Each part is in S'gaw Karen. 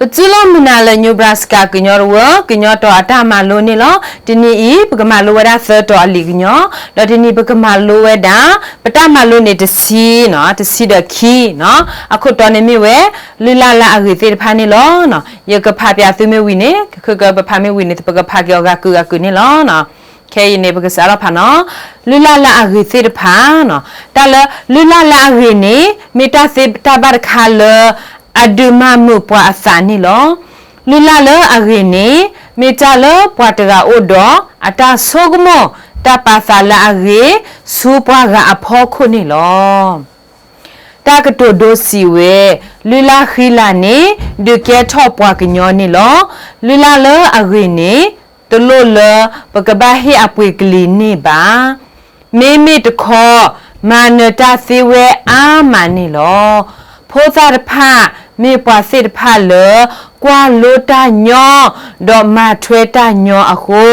ပတူၢ်လိာ်မုာ်နၤလၢ Nebraska ကညီတဝၢ ကညီတီၤအတၢ်မၤလိန့ၣ်လီၤ. တနံၤအံၤ ပကမၤလိဝဲဒၣ်သၢတီၤအလံာ်ကညီ, ဒီးတနံၤပကမၤလိဝဲဒၣ် ပတၢ်မၤလိန့ၣ်တဆံ, တဆံဒီးခံ, အခိၣ်တီန့ၣ်မ့ၢ်ဝဲ လုၢ်လၢ်လၢအဂ့ၤသ့ၣ်တဖၣ်န့ၣ်လီၤ. ယကဖးပၠးသုမ့ၢ်ဝံၤန့ၣ် ခဲကပဖးမ့ၢ်ဝံၤန့ၣ် ပကဖးက့ၤအီၤဂၤကုးဂၤကုးန့ၣ်လီၤ. ခဲအံၤန့ၣ် ပကစးထီၣ်ဖးနီၤ, လုၢ်လၢ်လၢအဂ့ၤသ့ၣ်တဖၣ်, တၢ်လၢလုၢ်လၢ်လၢအဂ့ၤန့ၣ် မ့ၢ်တၢ်သ့တၢ်ဘၣ်တခါလၢ အဒုးမၤမုာ်ပှၤအသးန့ၣ်လီၤ. လုၢ်လၢ်လၢအဂ့ၤန့ၣ် မ့ၢ်တၢ်လၢပှၤတဂၤအိၣ်ဒီးအတၢ်ဆိကမိၣ် တၢ်ပာ်သးလၢအဂ့ၤ ဆူပှၤဂၤအဖီခိၣ်န့ၣ်လီၤ. တၢ်ကတိၤဒိစံးဝဲ, လုၢ်လၢ်ဃံလၤန့ၣ် ဒုးကဲထီၣ်ပှၤကညီန့ၣ်လီၤ. လုၢ်လၢ်လၢအဂ့ၤန့ၣ် တလိၣ်လၢပကဘၣ်ဟ့ၣ်အပှ့ၤကလံၤန့ၢ်ဘၣ်. မ့မ့ၢ်တခီ မၤနၢၤတၢ်သ့ဝဲအါမးန့ၣ်လီၤ. ဖိသၣ်တဖၣ် မ့ၢ်ပှၤသ့ၣ်တဖၣ်လၢ ကွၢ်လိတၢ်ညီ ဒီးမၤထွဲတၢ်ညီအဃိ,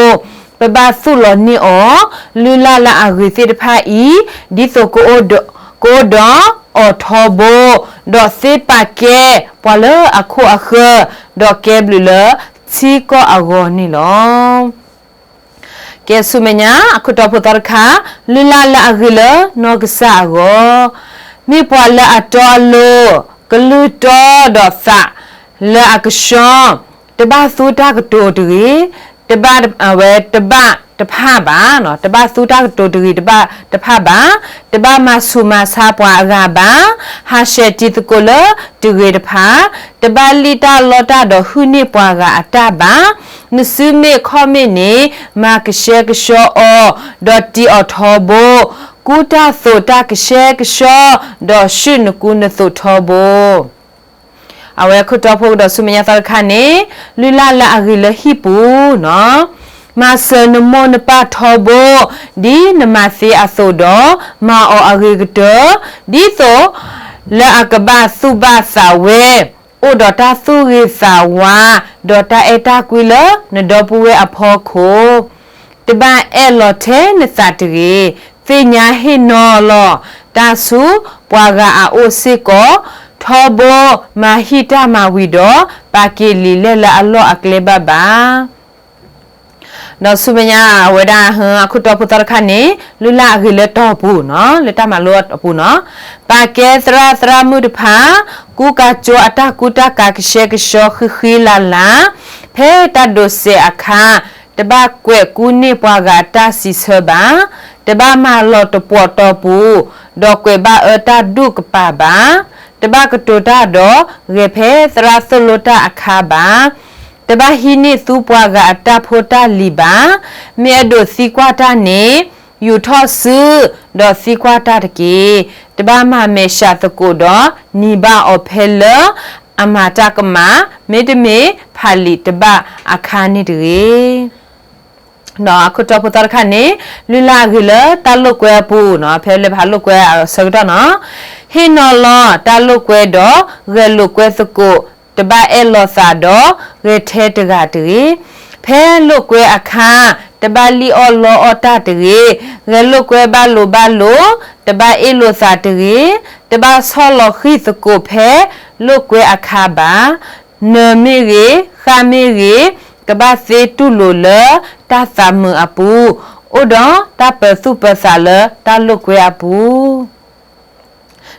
ပဘၣ်သူၣ်လီၤန့ၢ်အီၤ လုၢ်လၢ်လၢအဂ့ၤသ့ၣ်တဖၣ်အံၤ, ဒ်သိးကအိၣ်ဒီး, ကအိၣ်ဒီးအီၤထီဘိ, ဒီးသ့ပာ်ကဲပှၤလၢအခိၣ်အဃၢၤ, ဒီးကဲဘျုးလၢထံကီၢ်အဂီၢ်န့ၣ်လီၤ. ကဲဆူမဲာ်ညါ အခိၣ်တီဖိသီတခါ, လုၢ်လၢ်လၢအဂ့ၤလၢနီၢ်ကစၢ်အဂီၢ်, မ့ၢ်ပှၤလၢအတီအလိၤ, ကလုၢ်တီဒီးသးလၢအကဆှီ, တဘၣ်သူတၢ်ကတိၤတဂ့ၤ, တဘၣ်ဝဲတဘၣ်တဖၣ်ဘၣ်, တဘၣ်သူတၢ်ကတိၤတဂ့ၤတဘၣ်တဖၣ်ဘၣ်, တဘၣ်မၤဆူးမၤဆါပှၤအဂၤဘၣ်, ဟးဆှဲးတံၤသကိးလၢတဂ့ၤတဖၣ်, တဘၣ်လံၣ်တၢ်လီတၢ်ဒီးဟုၣ်န့ၢ်ပှၤဂၤအတၢ်ဘၣ်, နစုမ့ၢ်ခီၣ်မ့ၢ်န့ၣ် မၤကဆှဲကဆှီအီၤ, ဒီးတံၤအီၤထီဘိ, ကူတၢ်သိးတၢ်ကဆှဲကဆှီ, ဒီးဆှုၣ်နကူနသိးထီဘိ. အဝဲခိၣ်တီဖိကဒီးဆူမဲာ်ညါသီတခါန့ၣ်, လုၢ်လၢ်လၢအဂ့ၤလၢဟံၣ်ပူၤနီၤ, မၤစၢၤနမိၢ်နပၢ်ထီဘိ, ဒ်နမၤသ့အသိးဒီး, မၤအီၤအဂ့ၤကတၢၢ်, ဒ်သိးလၢအကဘၣ်သူၣ်ဘၣ်သးဝဲ, အိၣ်ဒီးတၢ်သူၣ်ဂ့ၤသးဝါ, ဒီးတၢ်အဲၣ်တၢ်ကွံလၢနဒီပုၢ်ဝဲၢ်အဖီခိၣ် တဘၣ်အဲၣ်လီၤထဲနသးတဂ့ၤ, သ့ၣ်ညါဟ့ၣ်နီၤလီၤတၢ်ဆူပှၤဂၤအအိၣ်စ့ၢ်ကီး, ထီဘိမၤဟံၣ်တၢ်မၤဝံၤဒီး, ပာ်က့ၤလံာ်လဲၢ်လၢအလီၢ်အကျဲဘၣ်ဘၣ်. ဒီးဆူမဲာ်ညါအဝဲဒၣ် အခိၣ်တီဖိသီတခါန့ၣ်, လုၢ်လၢ်အဂ့ၤလၢတီၢ်ပူၤနီၤ, လၢတၢ်မၤလိအပူၤနီၤ, ပာ်ကဲသရၣ်သရၣ်မုၣ်တဖၣ်, ကူကၤကၠိအတၢ်ကူတၢ်ကၤကဆှဲကဆှီဃံဃံလၤလၤ, ဖဲတၢ်ဒိးစဲးအခါ, တဘၣ်ကွဲးကူန့ၢ်ပှၤဂၤတၢ်စံးဆၢဘၣ်, တဘၣ်မၤလီၤတပှီၤတီၢ်ပူၤ, ဒီးကွဲးဘၣ်အၢတၢ်ဒူၣ်ကပၤဘၣ်, တဘၣ်ကတိၤတၢ်ဒီးဂဲၤဖဲသရၣ်သိၣ်လိတၢ်အခါဘၣ်, တဘၣ်ဟံးန့ၢ်သူပှၤဂၤအတၢ်ဖိတၢ်လံၤဘၣ်, မ့ၢ်အဲၣ်ဒိးသံကွၢ်တၢ်န့ၣ်, ယူာ်ထီၣ်စု, ဒီးသံကွၢ်တၢ်တက့ၢ်. တဘၣ်မၤမဲာ်ဆှးသကိးဒီး, နံၤဘၣ်အီၤဖဲလၢအမၤတၢ်ကမၣ်, မ့တမ့ၢ်ဖးလံာ်တဘၣ်အခါန့ၣ်တဂ့ၤ. ဒီးအခိၣ်တီဖိသီတခါန့ၣ်, လုၢ်လၢ်အဂ့ၤလၢတၢ်လိာ်ကွဲအပူၤနီၤ, ဖဲလၢပဟးလိာ်ကွဲအဆၢကတီၢ်နီၤ, ဟ့ၣ်နီၤလီၤတၢ်လိာ်ကွဲဒီး, ဂဲၤလိာ်ကွဲသကိး, တဘၣ်အဲၣ်လီၤသးဒီး, ဂဲၤထဲတဂၤတဂ့ၤ. ဖဲလိာ်ကွဲအခါ, တဘၣ်လံၣ်အီၣ်လီအီၣ်တၢ်တဂ့ၤ. ဂဲၤလိာ်ကွဲဘၣ်လိာ်ဘၣ်လိာ်, တဘၣ်အ့ၣ်လိာ်သးတဂ့ၤ. တဘၣ်ဆီၣ်လီၤဃံၤသကိးဖဲလိာ်ကွဲအခါဘၣ်. နၢၤမ့ၢ်ဂ့ၤ, ဃၣ်မ့ၢ်ဂ့ၤ, ကဘၣ်သ့တူၢ်လိာ်လၢတၢ်သးမုာ်အပူၤ, အိၣ်ဒီးတၢ်ပၢၤသူၣ်ပၢၤသးလၢတၢ်လိာ်ကွဲအပူၤ.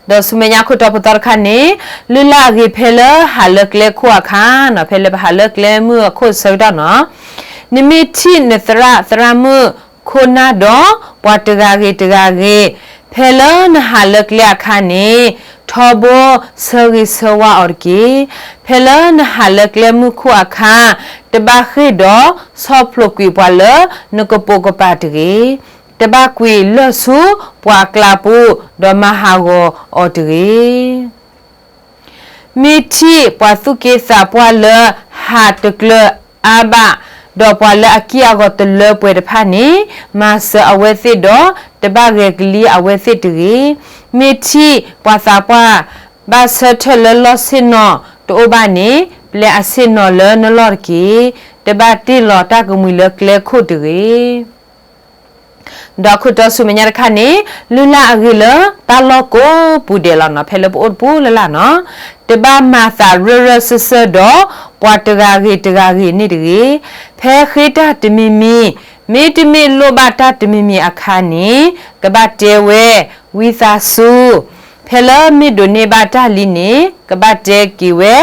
ဒီးဆူမဲာ်ညါခိၣ်တီဖိသီတခါန့ၣ်, လုၢ်လၢ်အဂ့ၤဖဲလၢဟးလၢကျဲခိၣ်အခါနီၤ, ဖဲလၢပဟးလၢကျဲမုၢ်အခိၣ်ဆၢကတီၢ်နီၤ, နမ့ၢ်ထံၣ်နသရၣ်သရၣ်မုၣ်ခိၣ်နၢ်ဒီးပှၤတဂၤဂ့ၤတဂၤဂ့ၤ, ဖဲလၢနဟးလၢကျဲအခါန့ၣ်, ထီဘိဆၢဂ့ၤဆၢဝါအီၤတက့ၢ်. ဖဲလၢနဟးလၢကျဲမုၢ်ခိၣ်အခါ, တဘၣ်ဃ့ၢ်ဒီးဆီၣ်ဖျိးကွံာ်ပှၤလၢနကပိာ်ကပၤတဂ့ၤ. တဘၣ်ကွံာ်လၢၢ်ဆူပှၤအကျးပူၤ, ဒီးမၤဟးဂီၤအီၤတဂ့ၤ. မ့ၢ်ထံၣ်ပှၤသူၣ်က့သးပှၢ်လၢဟးတကျၢၤအါဘၣ်, ဒီးပှၤလၢအကံၢ်အဂီၤတလၢပှဲၤတဖၣ်န့ၣ်, မၤစၢၤအဝဲသ့ၣ်ဒီး, တဘၣ်ဂဲၤကလံအဝဲသ့ၣ်တဂ့ၤ. မ့ၢ်ထံၣ်ပှၤသးပှၢ်ဘၣ်ဆၢထၢၣ်လၢလီၢ်ဆ့ၣ်နီၤတအိၣ်ဘၣ်န့ၣ်, ပျဲအဆ့ၣ်နီၤလၢနလီၢ်တက့ၢ်. တဘၣ်တ့ၢ်လီၤတၢ်ကမှံၤလၢကျဲခိၣ်တဂ့ၤ. ဒီး ဒီးခိၣ်တီဆူမဲာ်ညါတခါန့ၣ်, လုၢ်လၢ်အဂ့ၤလၢတၢ်လီၢ်ကိးပူၤဒဲးလီၤနီၤ, ဖဲလၢပအိၣ်တပူၤလၢ်လၢ်နီၤ, တဘၣ်မၤသးရၢၢ်ရၢၢ်စၢၢ်စၢၢ်ဒီး ပှၤတဂၤဂ့ၤတဂၤဂ့ၤန့ၣ်တဂ့ၤ, ဖဲဃ့တၢ်တမံၤမံၤ, မ့တမ့ၢ်လိၣ်ဘၣ်တၢ်တမံၤမံၤအခါန့ၣ်, ကဘၣ်တဲဝဲ, ဝံသးစူၤ, ဖဲလၢမ့ၢ်ဒိးန့ၢ်ဘၣ်တၢ်လံန့ၣ်, ကဘၣ်တဲက့ၤဝဲ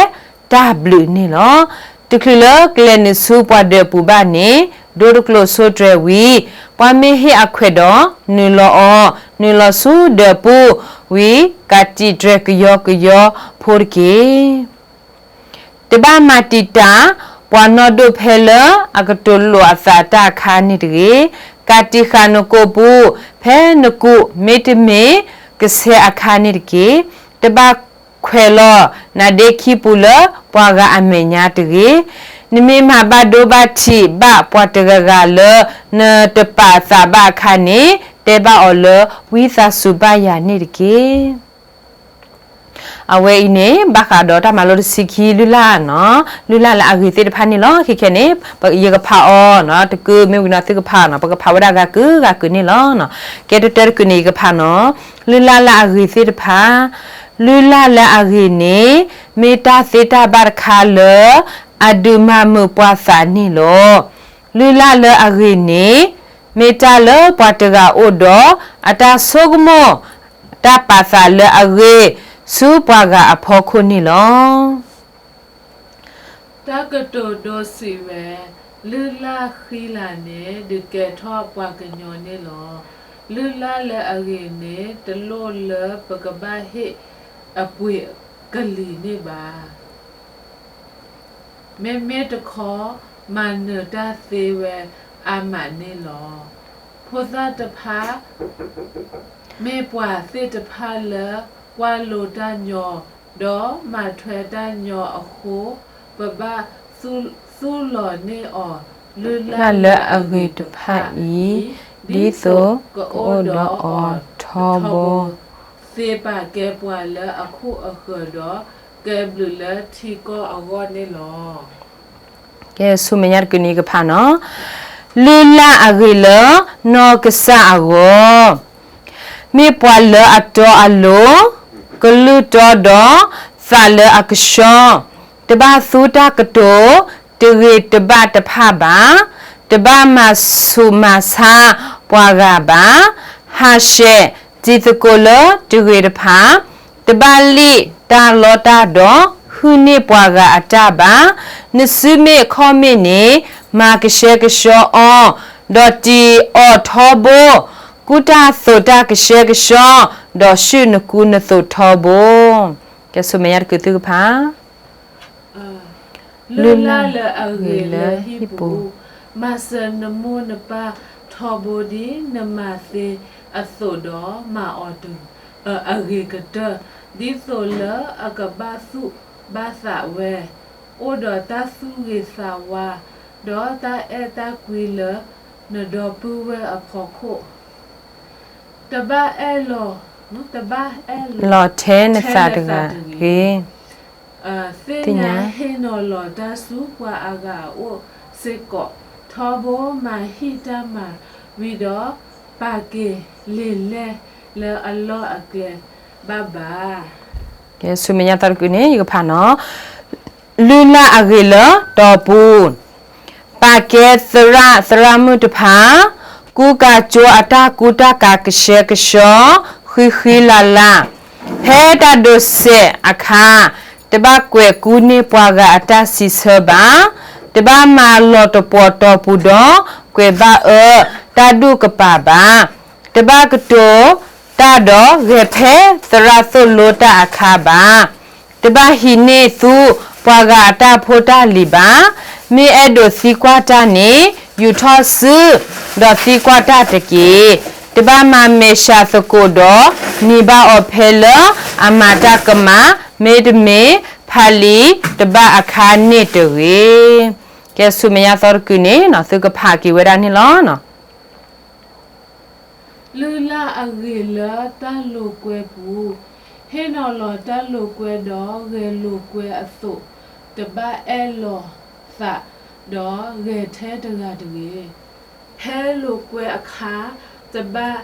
တၢ်ဘျုးန့ၣ်လီၤ. တချုးလၢကျဲၤနုာ်ဆူပှၤဒၢးပူၤဘၣ်န့ၣ်, ဒိတကျိၤဆိတြဲၤဝံၤ, ပှၤမ့ၢ်ဟ့ၣ်အခွဲးဒီး နုာ်လီၤအီၤ, နုာ်လီၤဆူဒၢးပူၤဝံၤ, ကးတံာ်တြဲၤကယီကယီဖိတက့ၢ်. တဘၣ်မၤတံာ်တာ် ပှၤနီၢ်ဒိၣ်ဖဲလၢအကတိၤလိာ်အသးတၢ်အခါန့ၣ်တဂ့ၤ, ကးတံာ်ဃာ်နကိာ်ပူၤ ဖဲနကူးမ့တမ့ၢ်ကဆဲအခါန့ၣ်တက့ၢ်. တဘၣ်ခွဲးလီၤနဒ့ခံပူၤလၢပှၤဂၤအမဲာ်ညါတဂ့ၤ. နမ့ၢ်မၤဘၣ်ဒိဘၣ်ထံးဘၣ်ပှၤတဂၤဂၤလၢ နတပာ်သးဘၣ်အခါန့ၣ်, တဲဘၣ်အီၤလၢဝံသးစူၤဘၣ်ယၤန့ၣ်တက့ၢ်. အဝဲအံၤန့ၣ် ဘၣ်ဃးဒီးတၢ်မၤလိတဆံခံ လုၢ်လၢ်နီၤ, လုၢ်လၢ်လၢအဂ့ၤသ့ၣ်တဖၣ်န့ၣ်လီၤ. ခဲခဲန့ၣ် ယကဖးအီၤနီၤ, တကုမ့ၢ်ဝံၤနီၤ သုကဖးနီၤ, ပကဖးဝဲဒၣ်ဂၤကုဂၤကုန့ၣ်လီၤ. ကဲတတၢတကုန့ၣ် ယကဖးနီၤ, လုၢ်လၢ်လၢအဂ့ၤသ့ၣ်တဖၣ်, လုၢ်လၢ်လၢအဂ့ၤန့ၣ် မ့ၢ်တၢ်သ့တၢ်ဘၣ်တခါလၢ အဒုးမၤမုာ်ပှၤသးန့ၣ်လီၤ. လုၢ်လၢ်လၢအဂ့ၤန့ၣ် မ့ၢ်တၢ်လၢပှၤတဂၤအိၣ်ဒီး အတၢ်ဆိကမိၣ် တၢ်ပာ်သးလၢအဂ့ၤ ဆူပှၤဂၤအဖီခိၣ်န့ၣ်လီၤ. တၢ်ကတိၤဒိစံးဝဲ, လုၢ်လၢ်ဃံလၤန့ၣ် ဒုးကဲထီၣ်ပှၤကညီန့ၣ်လီၤ. လုၢ်လၢ်လၢအဂ့ၤန့ၣ် တလိၣ်လၢပကဘၣ်ဟ့ၣ်အပှ့ၤကလံၤန့ၣ်ဘၣ်. မ့မ့ၢ်တခီ မၤနၢၤတၢ်သ့ဝဲအါမးန့ၣ်လီၤ. ဖိသၣ်တဖၣ် မ့ၢ်ပှၤသ့ၣ်တဖၣ်လၢ ကွၢ်လိတၢ်ညီ ဒီးမၤထွဲတၢ်ညီအဃိ, ပဘၣ်သူၣ်လီၤန့ၢ်အီၤ လုၢ်လၢ်လၢအဂ့ၤတဖၣ်အံၤ, ဒ်သိးကအိၣ်ဒီးအီၤထီဘိ သ့ပာ်ကဲပှၤလၢအခိၣ်အဃၢၤဒီး ကဲဘျုးလၢထံကီၢ်အဂီၢ်န့ၣ်လီၤ. ကဲဆူမဲာ်ညါတကုန့ၣ် ယကဖးနီၤ, လုၢ်လၢ်အဂ့ၤလၢနီၢ်ကစၢ်အဂီၢ်, မ့ၢ်ပှၤလၢအတီအလိၤ, ကလုၢ်တီဒီးသးလၢအကဆှီ, တဘၣ်သူတၢ်ကတိၤ တဂ့ၤတဘၣ်တဖၣ်ဘၣ်, တဘၣ်မၤဆူးမၤဆါပှၤဂၤဘၣ်, ဟးဆှဲးတံၤသကိးလၢတဂ့ၤတဖၣ်, တဘၣ်လံၣ်တၢ်လီတၢ်ဒီး ဟုၣ်န့ၢ်ပှၤဂၤအတၢ်ဘၣ်, နစုမ့ၢ်ခီၣ်မ့ၢ်န့ၣ် မၤကဆှဲကဆှီအီၤ, ဒီးတံၢ်အီၤထီဘိ, ကူတၢ်သိးတၢ်ကဆှဲကဆှီ, ဒီးဆူၣ်နကူနသိးထီဘိ. ကဲဆူမဲာ်ညါတကုသုကဖး လုၢ်လၢ်လၢအဂ့ၤလၢဟံၣ်ပူၤ, မၤစၢၤနမိၢ်နပၢ်ထီဘိဒ်နမၤသ့အသိးဒီး မၤအီၤတဂ့ၤကတၢၢ်, ဒ်သိးလၢအကဘၣ်သူၣ်ဘၣ်သးဝဲ, အိၣ်ဒီးတၢ်သူၣ်ဂ့ၤသးဝါ, ဒီးတၢ်အဲၣ်တၢ်ကွံလၢနဒီပုၢ်ဝဲၢ်အဖီခိၣ်, တဘၣ်အဲၣ်လီၤ, တဘၣ်အဲၣ်လီၤထဲနသးတဂၤတဂ့ၤ. သ့ၣ်ညါဟ့ၣ်နီၤလီၤတၢ်ဆူပှၤအဂၤအအိၣ်စ့ၢ်ကီး, ထီဘိမၤဟံၣ်တၢ်မၤဝံၤဒီး ပာ်က့ၤလံာ်လဲၢ်လၢအလီၢ်အကျဲဘၣ်ဘၣ်. ကဲဆူမဲာ်ညါသီတကုန့ၣ် ယကဖးနီၤ, လုၢ်လၢ်အဂ့ၤလၢတီၤပူၤ, ပာ်ကဲသရၣ်သရၣ်မုၣ်တဖၣ်, ကူကၤကၠိအတၢ်ကူတၢ်ကၤကဆှဲကဆှီ, ဃံဃံလၤလၤ, ဖဲတၢ်ဒိးစဲးအခါ, တဘၣ်ကွဲးကူန့ၢ်ပှၤဂၤအတၢ်စံးဆၢဘၣ်, တဘၣ်မၤလီၤတပှီၤတီၤပူၤဒီး ကွဲးဘၣ်အၢတၢ်ဒူၣ်ကပၤဘၣ်, တဘၣ်ကတိၤတၢ်ဒီးဂဲၤဖဲသရၣ်သိၣ်လိတၢ်အခါဘၣ်. တဘၣ်ဟံးန့ၢ်သူပှၤဂၤအတၢ်ဖိတၢ်လံၤဘၣ်. မ့ၢ်အဲၣ်ဒိးသံကွၢ်တၢ်န့ၣ် ယူာ်ထီၣ်စု ဒီးသံကွၢ်တၢ်တက့ၢ်. တဘၣ်မၤမဲာ်ဆှးသကိးဒီး နံၤဘၣ်အီၤဖဲလၢအမၤတၢ်ကမၣ် မ့တမ့ၢ် ဖးလံာ်တဘၣ်အခါန့ၣ်တဂ့ၤ. ကဲဆူမဲာ်ညါသီတကုန့ၣ် သုကဖးက့ၤဝဲဒၣ်န့ၣ်လီၤ. လုၢ်လၢ်အဂ့ၤလၢတၢ်လိာ်ကွဲပူၤ, ဟ့ၣ်နီၤလီၤတၢ်လိာ်ကွဲဒီးဂဲၤလိာ်ကွဲအသိး, တဘၣ်အဲၣ်လီၤသးဒီးဂဲၤထဲတဂၤတဂ့ၤ. ဖဲလိာ်ကွဲအခါ, တဘၣ်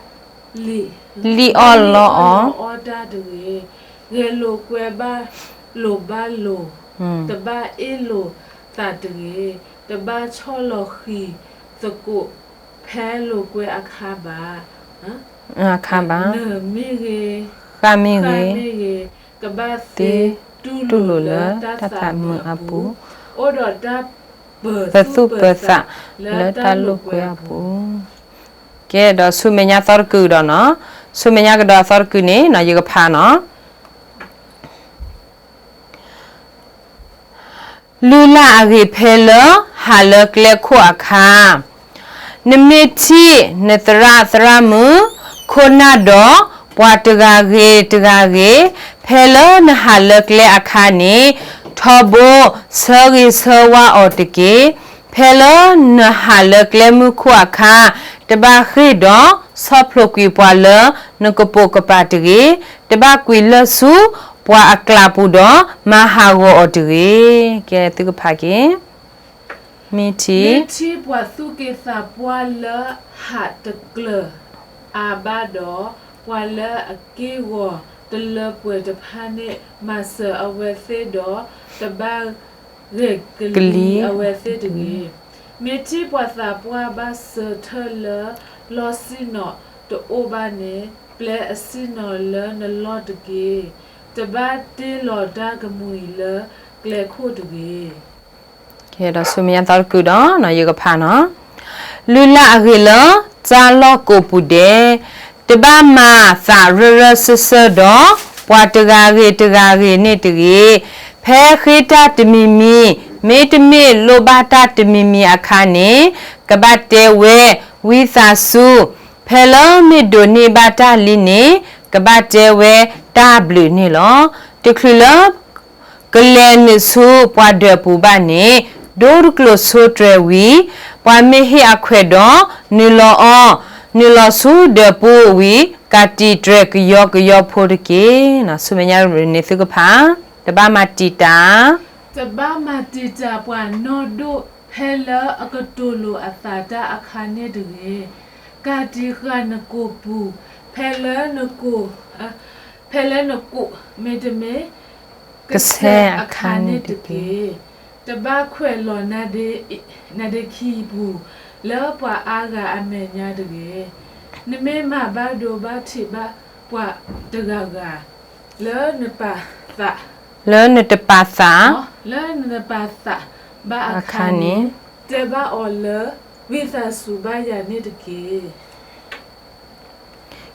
လံၣ်အီၣ်လီအီၣ်တၢ်တဂ့ၤ, ဂဲၤလိာ်ကွဲဘၣ်လိာ်ဘၣ်လိာ်, တဘၣ်အ့ၣ်လိာ်သးတဂ့ၤ, တဘၣ်ဆီၣ်လီၤဃံၤသကိးဖဲလိာ်ကွဲအခါဘၣ်. အခါဘၣ်, နမ့ၢ်ဂ့ၤ, ဃၣ်မ့ၢ်ဂ့ၤ, ကဘၣ်သ့တူၢ်လိာ်လၢတၢ်သးမုာ်အပူၤ, အိၣ်ဒီးတၢ်ပၢၤသူၣ်ပၢၤသးလၢတၢ်လိာ်ကွဲအပူၤ. ကဲ ဒီးဆူမဲာ်ညါသီတကုာ်ဒီးနီၤ, ဆူမဲာ်ညါကဒီးသီတကုာ်န့ၣ်နီၤ ယကဖးနီၤ. လုၢ်လၢ်အဂ့ၤဖဲလၢဟးလၢကျဲခိၣ်အခါ, နမ့ၢ်ထံၣ်နသရၣ်သရၣ်မုၣ် ခိၣ်နၢ်ဒီးပှၤတဂၤဂ့ၤတဂၤဂ့ၤ, ဖဲလၢနဟးလၢကျဲအခါန့ၣ်, ထီဘိဆၢဂ့ၤဆၢဝါအီၤတက့ၢ်. ဖဲလၢနဟးလၢကျဲမုၢ်ခိၣ်အခါ, တဘၣ်ဃ့ၢ်ဒီးဆီၣ်ဖျိးကွံာ်ပှၤလၢနကပိာ်ကပၤတဂ့ၤ, တဘၣ်ကွံာ်လၢာ်ဆူပှၤအကျးပူၤဒီးမၤဟးဂီၤအီၤတဂ့ၤ. ကဲ သုကဖးက့ၤ. မ့ၢ်ထံၣ်, မ့ၢ်ထံၣ်ပှၤသူၣ်က့သးပှၢ်လၢဟးတကျၢၤအါဘၣ်ဒီး, ပှၤလၢအက့ၢ်ဂီၤတလၢပှဲၤတဖၣ်န့ၣ် မၤစၢၤအဝဲသ့ၣ်ဒီး, တဘၣ်ဂဲၤကလံၤအဝဲသ့ၣ်တဂ့ၤ. မ့ၢ်ထံၣ်ပှၤသးပှၢ်ဘၣ်စၢၤထၢၣ်လၢလီၢ်ဆ့ၣ်နီၤတအိၣ်ဘၣ်န့ၣ်, ပျဲအဆ့ၣ်နီၤလၢနလီၢ်တက့ၢ်. တဘၣ်တ့ၢ်လီၤတၢ်ကမှံၤလၢကျဲခိၣ်တဂ့ၤ. ကဲ ဒီးဆူမဲာ်ညါသီတကုာ်ဒီး ယကဖးနီၤ. လုၢ်လၢ်အဂ့ၤလၢတၢ်လီၢ်ကိးပူၤဒဲး, တဘၣ်မၤသးရၢၢ်ရၢၢ်စၢၢ်စၢၢ်ဒီး ပှၤတဂၤဂ့ၤတဂၤဂ့ၤန့ၣ်တဂ့ၤ. ဖဲဃ့တၢ်တမံၤမံၤ, မ့တမ့ၢ်လိၣ်ဘၣ်တၢ်တမံၤမံၤအခါန့ၣ်, ကဘၣ်တဲဝဲ, ဝံသးစူၤ, ဖဲလၢမ့ၢ်ဒိးန့ၢ်ဘၣ်တၢ်လံန့ၣ်, ကဘၣ်တဲဝဲတၢ်ဘျုးန့ၣ်လီၤ. တချုးလၢ ကလဲၤနုာ်ဆူပှၤဒၢးပူၤဘၣ်န့ၣ်, ဒိတကျိာ်ဆိတြဲၤဝံၤ, ပှၤမ့ၢ်ဟ့ၣ်အခွဲးဒီးနုာ်လီၤအီၤ, နုာ်လီၤဆူဒၢးပူၤဝံၤ, ကးတံာ်တြဲၤကယီကယီဖိတက့ၢ်. ဆူမဲာ်ညါန့ၣ်သုကဖး, တဘၣ်မၤတံာ်တာ် တဘၣ်မၤတံာ်တာ်ပှၤနီၢ်ဒိၣ်ဖဲလၢအကတိၤလိာ်အသးတၢ်အခါန့ၣ်တဂ့ၤ. ကးတံာ်ဃာ်နကိာ်ပူၤ, ဖဲလၢနကိာ်, ဖဲလၢနကိာ်မ့တမ့ၢ် ကစဲအခါန့ၣ်တက့ၢ်. တဘၣ်ခွဲးလီၤနါဒ့ခံပူၤလၢပှၤအါဂၤအမဲာ်ညါတဂ့ၤ. နမ့ၢ်မၤဘၣ်ဒိဘၣ်ထံးဘၣ်ပှၤတဂၤဂၤ လၢနပာ်သး, လၢနတပာ်သး, လၢနတပာ်သးဘၣ်အခါန့ၣ်, တဲဘၣ်အီၤလၢဝံသးစူၤဘၣ်ယၤန့ၣ်တက့ၢ်.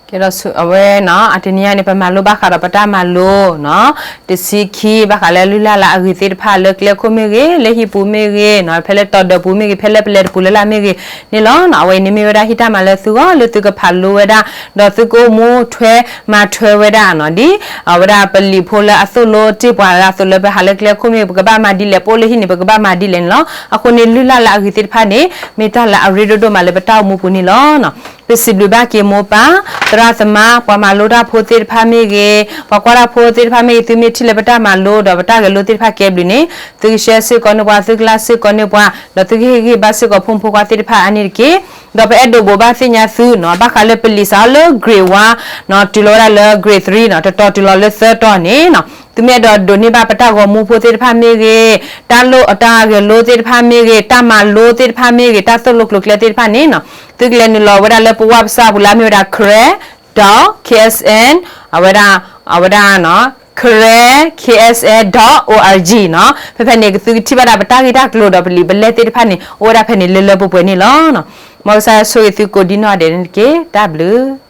ကဲဒီးဆူအဝဲနီၤ, အတနံၤအံၤန့ၣ် ပမၤလိဘၣ်ဃးဒီးပတၢ်မၤလိနီၤ, တဆံခံ ဘၣ်ဃးလၢလုၢ်လၢ်လၢအဂ့ၤသ့ၣ်တဖၣ်လၢကျဲခိၣ်မ့ၢ်ဂ့ၤ, လၢဟံၣ်ပူၤမ့ၢ်ဂ့ၤ, ဖဲလၢတီၤဒၢးပူၤမ့ၢ်ဂ့ၤ, ဖဲလၢပလဲၤတပူၤလၢ်လၢ်မ့ၢ်ဂ့ၤန့ၣ်လီၤ. အဝဲအံၤန့ၣ်မ့ၢ်ဝဲဒၣ်ဟံၣ်တၢ်မၤလၢသုဂီၢ်လၢသုကဖးလိဝဲဒၣ်, ဒီးသုကအိၣ်မူထွဲမၤထွဲဝဲဒၣ်နီၤ, ဒ်အဝဲဒၣ်ပလံာ်ဖိလၢအသိၣ်လိတ့ၢ်ပှၤအသိးလၢပဟးလၢကျဲခိၣ်မ့ၢ်ဂ့ၤ ပကဘၣ်မၤဒ်လဲၣ်, ပအိၣ်လၢဟံၣ်န့ၣ် ပကဘၣ်မၤဒ်လဲၣ်န့ၣ်လီၤ. အဃိန့ၣ်လုၢ်လၢ်လၢအဂ့ၤသ့ၣ်တဖၣ်န့ၣ် မ့ၢ်တၢ်လၢအရ့ဒိၣ်ဒိၣ်မးလၢပတၢ်အိၣ်မူပူၤန့ၣ်လီၤ. ပစံးဘျုးဘၣ်က့ၤမိၢ်ပၢ်, သရၣ်သမါ, ပှၤမၤလိတၢ်ဖိသ့ၣ်တဖၣ်မ့ၢ်ဂ့ၤ, ပှၤကွၢ်တၢ်ဖိသ့ၣ်တဖၣ်မ့ၢ်ဂ့ၤ, သုမ့ၢ်ထံၣ်လၢပတၢ်မၤလိဒီးပတၢ်ဂဲၤလိသ့ၣ်တဖၣ်ကဲဘျုးန့ၣ်, သုကshareစ့ၢ်ကီးန့ၢ်ပှၤ, သုကlikeစ့ၢ်ကီးန့ၢ်ပှၤ, ဒီးသုကဟ့ၣ်ဂံၢ်ဘါစ့ၢ်ကီးဖိမုၣ်ဖိခွါသ့ၣ်တဖၣ်အါန့ၣ်တက့ၢ်. ဒီးပအဲၣ်ဒိးဘိးဘၣ်သ့ၣ်ညါသုနီၤ, ဘၣ်ဃးလၢပလံာ်စးထီၣ်လၢ grade one နီၤ, တုၤလီၤဝဲဒၣ်လၢ grade three နီၤ, တတီၤတုၤလီၤလၢသၢတီၤန့ၣ်နီၤ, သုမ့ၢ်အဲၣ်ဒိးဒိးန့ၢ်ဘၣ်ပတၢ်ဂီၤမူဖိသ့ၣ်တဖၣ်မ့ၢ်ဂ့ၤ, တၢ်လိၣ်အတၢ်ဂဲၤလိသ့ၣ်တဖၣ်မ့ၢ်ဂ့ၤ, တၢ်မၤလိသ့ၣ်တဖၣ်မ့ၢ်ဂ့ၤ, တၢ်သိၣ်လိကျိၤကျဲသ့ၣ်တဖၣ်န့ၣ်နီၤ, သုကလဲၤနုာ်လီၤဝဲဒၣ်လၢပဝၢ်ပစၢ်ပူၤလၢအမ့ၢ်ဝဲဒၣ် Karen dot K S N အဝဲဒၣ်, အဝဲဒၣ်နီၤ, Karen K S N dot O R G နီၤ, ဖဲဖဲန့ၣ် ကသုကထံၣ်ဘၣ်ဒၣ်ပတၢ်ဂ့ၢ်တၢ်ကျိၤဒီးပလံာ်ပလဲၢ်သ့ၣ်တဖၣ်န့ၣ် အိၣ်ဝဲဒၣ်ဖဲန့ၣ်လၢလၢပှဲၤပှဲၤန့ၣ်လီၤ. မ်ကစၢ်ယွၤဆိၣ်ဂ့ၤသုကိးဒံနီၢ်ဒဲးန့ၣ်တက့ၢ်. တၢ်ဘျုး